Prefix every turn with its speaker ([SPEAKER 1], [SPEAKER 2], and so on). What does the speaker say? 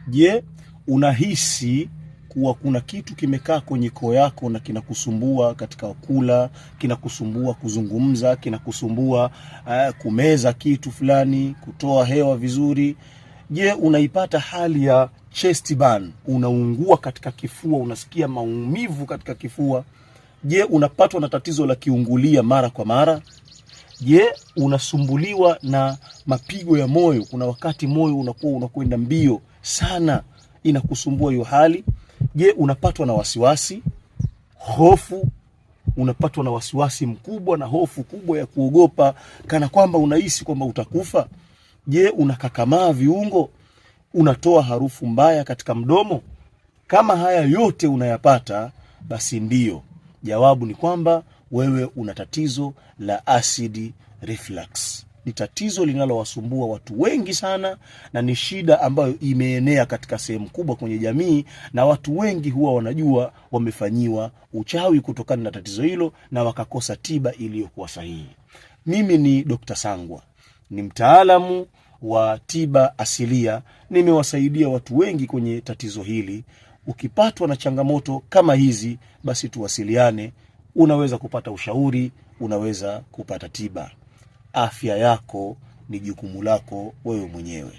[SPEAKER 1] Je, unahisi kuwa kuna kitu kimekaa kwenye koo yako na kinakusumbua katika kula, kinakusumbua kuzungumza, kinakusumbua kumeza kitu fulani, kutoa hewa vizuri? Je, unaipata hali ya chest burn, unaungua katika kifua, unasikia maumivu katika kifua? Je, unapatwa na tatizo la kiungulia mara kwa mara? Je, unasumbuliwa na mapigo ya moyo? Kuna wakati moyo unakuwa unakwenda mbio sana, inakusumbua hiyo hali. Je, unapatwa na wasiwasi, hofu? Unapatwa na wasiwasi mkubwa na hofu kubwa ya kuogopa, kana kwamba unahisi kwamba utakufa? Je, unakakamaa viungo? Unatoa harufu mbaya katika mdomo? Kama haya yote unayapata, basi ndiyo jawabu ni kwamba wewe una tatizo la acid reflux. Ni tatizo linalowasumbua watu wengi sana, na ni shida ambayo imeenea katika sehemu kubwa kwenye jamii, na watu wengi huwa wanajua wamefanyiwa uchawi kutokana na tatizo hilo na wakakosa tiba iliyokuwa sahihi. Mimi ni Dr. Sangwa, ni mtaalamu wa tiba asilia. Nimewasaidia watu wengi kwenye tatizo hili. Ukipatwa na changamoto kama hizi, basi tuwasiliane. Unaweza kupata ushauri, unaweza kupata tiba. Afya yako ni jukumu lako wewe mwenyewe.